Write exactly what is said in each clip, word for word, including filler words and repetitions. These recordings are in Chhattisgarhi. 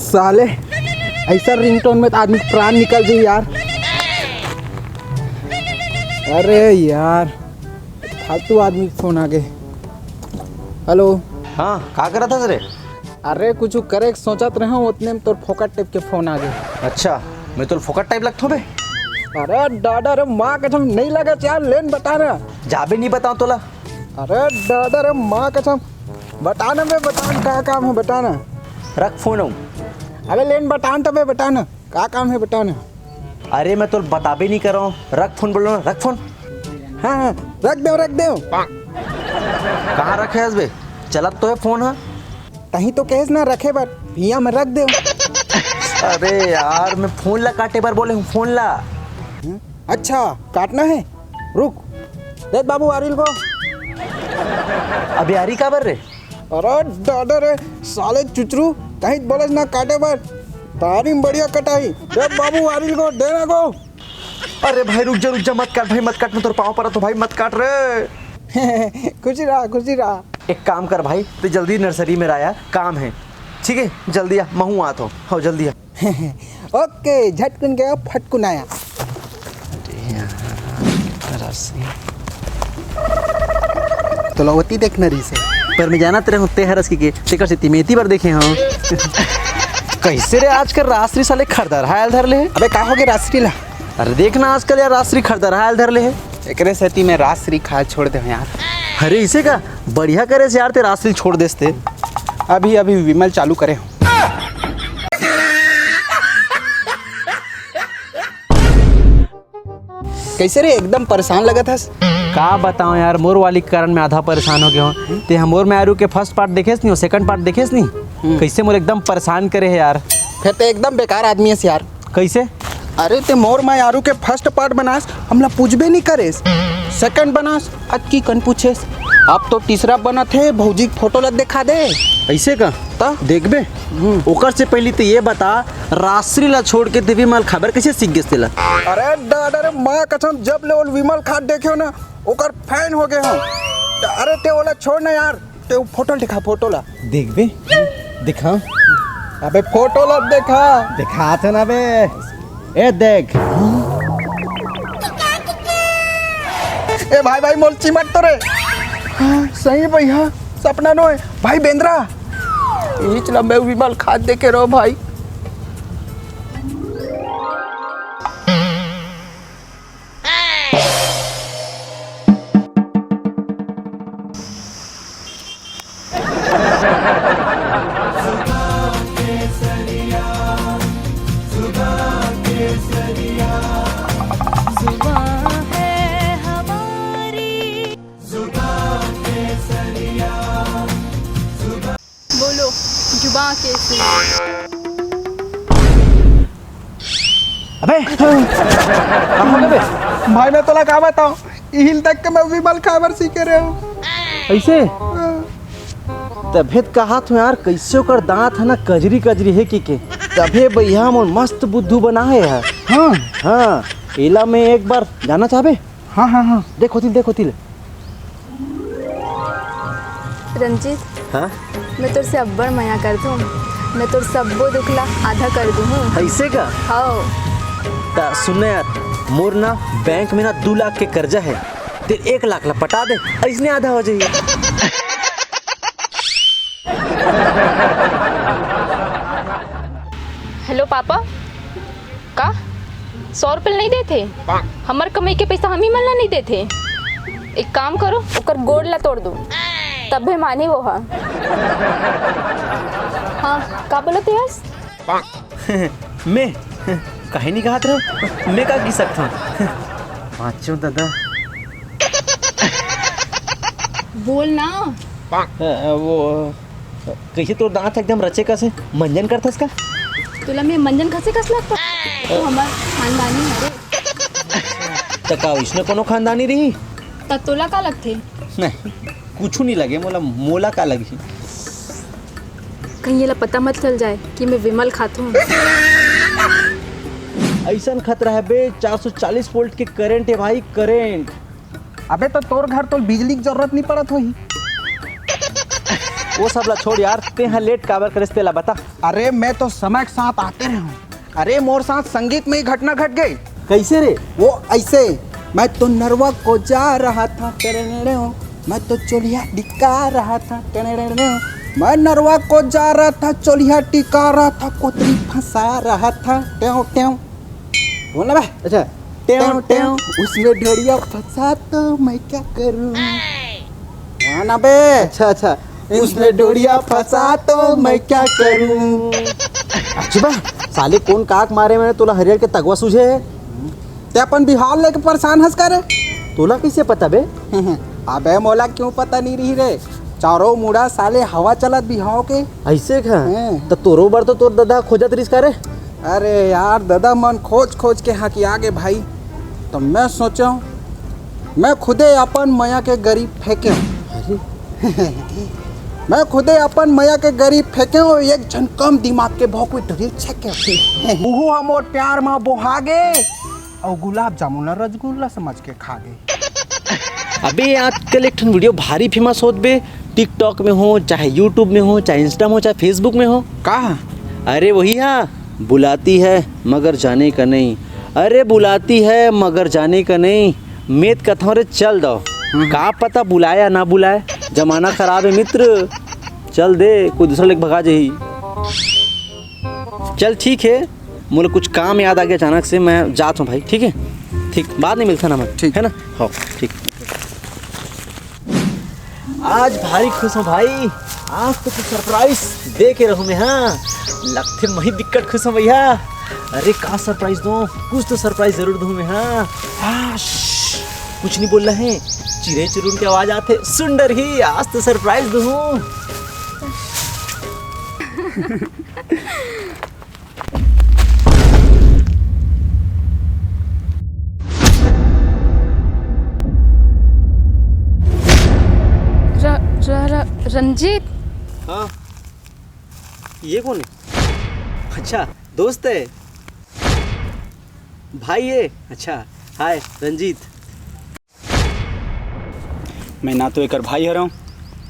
साले, ऐसा रिंगटोन में तो आदमी के प्राण निकल जाई यार। अरे यार, फालतू आदमी के फोन आ गे। हेलो। हाँ, का करत हस रे? अरे, कुछ करे के सोचत रहे हूँ, उतने में तोर फोकट टाइप के फोन आ गे। अच्छा, मैं तो फोकट टाइप लगथो बे? अरे दादा रे, माँ कसम नहीं लगे यार, लेन बता ना। जाबे नहीं बताओ तोला। अरे दादा रे, माँ कसम, बता ना बे, बता ना, का काम है, बता ना। रख फोन हूँ। अरे लेन बता ना तबे, बता ना, का काम है, बता ना। अरे मैं तो बताबे नहीं कर रहा हूँ, रख फोन बोलो ना, रख फोन। हाँ, हाँ, रख दे, रख दे। कहाँ रखे हस बे? चलत तो है फोन, हाँ। तहीं तो कहेस ना रखे बर, भुइयां में रख दे। अरे यार, मैं फोन ला काटे बर बोले हूँ, फोन ला। हम्म? अच्छा, काटना है, रुक। दे बाबू आरिल को। अबे आरी काबर रे? अरे दादा रे, साले चुचरू, कहीं बोलस ना काटे बर। तारी में बढ़िया कटाई। दे बाबू आरिल को, दे ना को। अरे भाई रुक जा, रुक जा, मत काट भाई, मत काट, मैं तोर पाँव परत हूँ भाई, मत काट रे। खुशी रहा, खुशी रहा। एक काम कर भाई, तैं जल्दी नर्सरी में रहा यार, काम है। ठीक है, जल्दी आ, महूँ आत हूँ। हाँ, जल्दी आ। ओके, झटकुन गया, फटकुन आया। तोला ओती देखना रहिस हे, पर मैं जानत रहे हूँ तैं हरस कहिके, तेकर सेती मैं एती बर देखे हूँ। कैसे रे, आजकल राजश्री साले खरदरहा आयल धर ले हे? अबे का होगे राजश्री ला? अरे देख ना, आजकल यार राजश्री खरदरहा आयल धर ले हे। एकरे सेती मैं राजश्री खाय छोड़ दे हूँ यार। अरे इसे का बढ़िया करेस यार, तैं राजश्री छोड़ देस ते। अभी अभी विमल चालू करे हूँ। कैसे रे, एकदम परेशान लगत हस? का बताओं यार, मोर वाली के कारण मैं आधा परेशान हो गया हूँ। तैं हा मोर मेहरारू के फर्स्ट पार्ट देखेस नहीं, सेकंड पार्ट देखेस नहीं? हम्म। कैसे मोर एकदम परेशान करे हे यार। फिर तैं एकदम बेकार आदमी हस यार। कैसे? अरे तैं मोर मेहरारू के फर्स्ट पार्ट बनास, हमला पूछबे नहीं करेस। सेकंड बनास, अतकी कन पूछेस। अब तो तीसरा बनत हे, भौजी के फोटो ला देखा दे। ऐसे का? त? देखबे? हम्म। ओकर से पहली तैं ये बता, राजश्री ला छोड़ के तैं विमल खाय बर कैसे सीख गेस तेला? अरे दादा रे, माँ कसम, जब ले वो विमल खाय देखे हूँ ना, ओकर फैन हो गए हूँ। अरे तैं ओला छोड़ ना यार, तैं वो फोटो ला दिखा, फोटो ला। देखबे? दिखा। अबे फोटो ला दिखा। दिखा तो ना बे। ए देख। ए भाई, भाई, मोला चिमट तो रे। हाँ, सही भैया, सपना नोहे। भाई बेंदरा, इहीच ला मैं विमल खाय देखे रहो भाई। जुबां है हमारी। बोलो, जुबां केसरी। अबे, कहाँ हो गए बे? भाई, मैं तोला का बताऊं, इही ल देख के मैं विमल खाय बर सीखे रहे हूँ। ऐसे? हाँ। तभे त कहात हूँ यार, कैसे ओकर दांत हे ना कजरी कजरी हे कहिके। तभे भैया मोर मस्त बुद्धू बनाए हे। हाँ। हाँ, एला मैं एक बार जानना चाहबे? हाँ, हाँ, हाँ। देख ओती ल, देख ओती ल। रंजीत, हाँ? मैं तोर से अब्बड़ मया करथों। मैं तोर सब्बो दुख ला आधा कर दूँ। ऐसे का? हव। त सुन ना यार, मोर ना बैंक में ना दू लाख के कर्जा हे, तैं एक लाख ला पटा दे, अइसने आधा हो जाही। हेलो पापा, का सौ रुपये नहीं देथे? हमर कमाई के पैसा हम ही मन ला नहीं देथे। एक काम करो, ओकर गोड़ ला तोड़ दो, तभे माने वो हा। हाँ, का बोलत हस? मैं कहीं नहीं कहत रहो, मैं का कहि सकथों? पाँचों दादा। बोल ना। अ, वो, कइसे तोर दांत एकदम रचे कस हे? मंजन करथस का? तोला मैं मंजन कसे कस लगता? तू हमर खानदानी हरे। त का इसने कोनो खानदानी रही? त तोला का लगथे? नहीं, कुछ नहीं लगे मोला, मोला का लगही? कहीं एला पता मत चल जाए कि मैं विमल खाथों। अइसन खतरा हे बे, चार सौ चालीस वोल्ट के करंट हे भाई, करंट। अबे तो तोर घर तो बिजली की जरूरत नहीं पड़त होही। वो सब ला छोड़ यार, तेहा लेट काबर करेस तेला बता। अरे, मैं तो समय के साथ आते रहे हूँ। अरे, मोर साथ संगीत में ही घटना घट गई। कैसे रे? वो ऐसे, मैं तो नरवा को जा रहा था, टेरेरेरेओ। मैं तो चोलिया टिका रहा था, टेरेरेरेओ। मैं नरवा को जा रहा था, चोलिया टिका रहा था, कोतरी फंसा रहा था, टेव टेव। बोल ना बे। अच्छा। टेव टेव। उसमें ढोड़िया फंसा तो मैं क्या करूँ? हाँ ना बे। अच्छा, अच्छा। उसमें डोरिया फंसा तो मैं क्या करूं? अच्छा बे, साले कोन काक मारे में तोला हरियर के तगवा सूझे हे? ते अपन बिहाव लेके परेशान हस का रे? तोला कैसे पता बे? अबे मोला क्यों पता नहीं रही रे? चारों मुड़ा साले हवा चलत बिहाव के। ऐसे का? हैं। त तोरो बर तो तोर ददा खोजत रिस का रे? अरे यार, ददा मन खोज खोज के हकिया गे भाई। तो मैं सोचो, मैं खुदे अपन मया के गरी फेंके। अरे। मैं खुदे अपन मया के गरी फेंके और एक झन कम दिमाग के भौंकवी डरिल छेके। उहू ह मोर प्यार म बोहा गे और गुलाब जामुन ला रसगुल्ला समझ के खा गे। अबे आजकल एक ठन वीडियो भारी फेमस होत बे, टिकटॉक में हो, चाहे यूट्यूब में हो, चाहे इंस्टा में हो, चाहे फेसबुक में हो। का? अरे वही हाँ, बुलाती है मगर जाने का नहीं। अरे बुलाती है मगर जाने का नहीं। मैं त कथौं रे चल दो। हम्म। का पता बुलाए या ना बुलाए, जमाना खराब है मित्र। चल दे, कोई दूसरा लेके भगा जाही। चल ठीक है, मोला कुछ काम याद आ गया अचानक से, मैं जात हूँ भाई, ठीक है? ठीक, बाद में मिलता ना मैं, ठीक। है ना? हाँ, ठीक। आज भारी खुश हूँ भाई, आज तो कुछ सरप्राइज दे के रहूँ मैं, हाँ। लगथे मही बिक्कट खुश हूँ भैया। अरे का सरप्राइज दूँ, कुछ तो सरप्राइज जरूर दूँ मैं, हाँ। आ, श्श, कुछ नहीं बोलना है, चिरे चुरुन के आवाज आथे, सुन डरही, आज तो सरप्राइज दूँ। र, र, र, रंजीत। हाँ, ये कौन है? अच्छा, दोस्त है, भाई है। अच्छा, हाय रंजीत। मैं ना तो एकर भाई हरौं,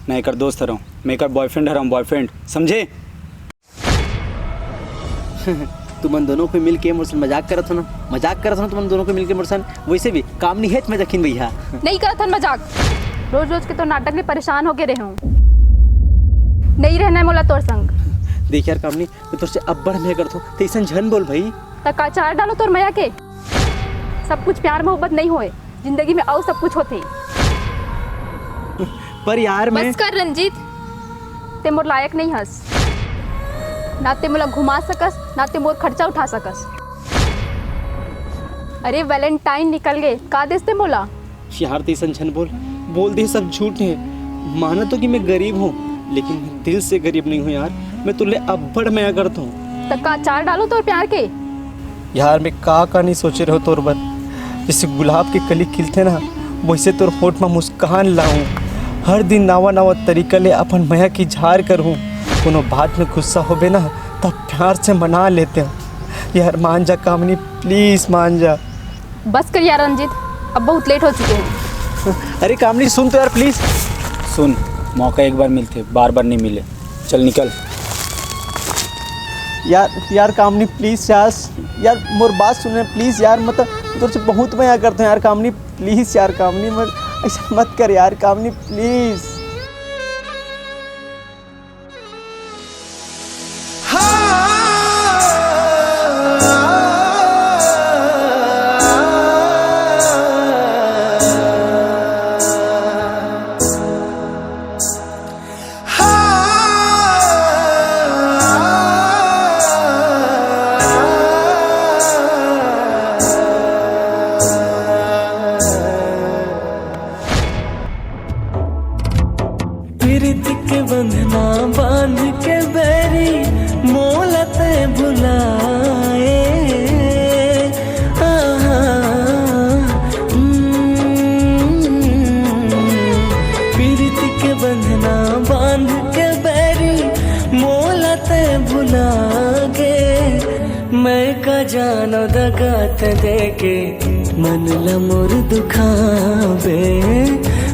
ना एकर दोस्त हरौं, मैं एकर बॉयफ्रेंड हरौं, बॉयफ्रेंड, समझे? तुमन दोनों को मिलके मोर सन मजाक करत हो ना, मजाक करत हो ना तुमन दोनों को मिलके मोर सन। वैसे भी कामनी हेच मजाकिन भैया। नहीं करत हन मजाक, रोज रोज के तो नाटक ले परेशान होके रहे हूँ, नहीं रहना है मोला तोर संग। देख यार कामनी, मैं तोर से अब्बड़ मया करत हूँ, तैसन झन बोल भाई। त का चार डालो तोर मया के? सब कुछ प्यार मोहब्बत नहीं होए, जिंदगी में अउ सब कुछ होथे। पर यार मैं बस कर रंजीत, ते मोर लायक नहीं हस। ना ते मोला घुमा सकस, ना ते मोर खर्चा उठा सकस। अरे वैलेंटाइन निकल गए, का देस ते मोला? यार तैसन झन बोल, बोल दे सब झूठ है। माना तो कि मैं गरीब हूँ, लेकिन मैं दिल से गरीब नहीं हूँ यार। मैं तुले अब्बड़ मया करता हूँ। त का चार डालो तोर प्यार के? यार मैं का का नहीं सोचे रहो तोर बर। जैसे गुलाब के कली खिलथे ना, वैसे तोर होठ म मुस्कान लाऊं। हर दिन नावा नावा तरीका ले अपन मया की झार करहूं। कोनो बात में गुस्सा होबे ना, तब प्यार से मना लेते हैं। यार मान जा कामनी, प्लीज मान जा। बस कर यार रंजीत, अब बहुत लेट हो चुके हैं। अरे कामनी सुन तो यार प्लीज। सुन, मौका एक बार मिलथे, बार बार नहीं मिले। चल निकल। यार, यार कामनी प्लीज यार, यार मोर बात सुन प्लीज यार, मतलब तोर से बहुत मया करते हैं यार कामनी, प्लीज यार कामनी, मत ऐसा मत कर यार कामनी प्लीज। प्रीत के बंधना बांध के बैरी मोला तै भुलाए। आहा, हम्म, प्रीत के बंधना बांध के बैरी मोला तै भुला गे। मैं का जानो दगा तै देके मन ला मोर दुखावे।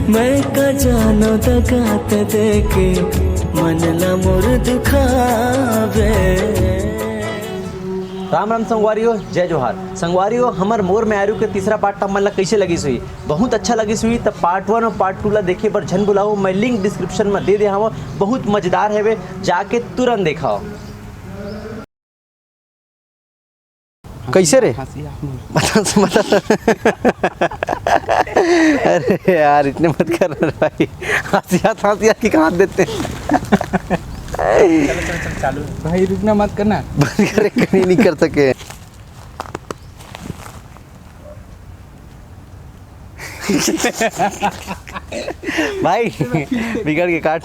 मैं का जानो दगा तै देके मन ला मोर दुखावे। राम राम संगवारी हो, जय जोहार। संगवारी हो, हमर मोर मेहरू के तीसरा पार्ट आप मन ला कइसे लगिस होही? बहुत अच्छा लगिस होही, त पार्ट वन अउ पार्ट टू ला देखे बर झन भुलाहू, मैं लिंक डिस्क्रिप्शन म दे दे हवं, बहुत मजेदार हवे, जाके तुरंत देखव। कइसे रे? हंसिया। बता, बता। अरे यार, इतने मत कर ना भाई। हंसिया, हंसिया की कहाँ देते हैं? चलो, चलो, चलो, चालू है। भाई, रुकना मत करना। बंद करे, कहीं नहीं कर सके। भाई, बिगड़ के काट।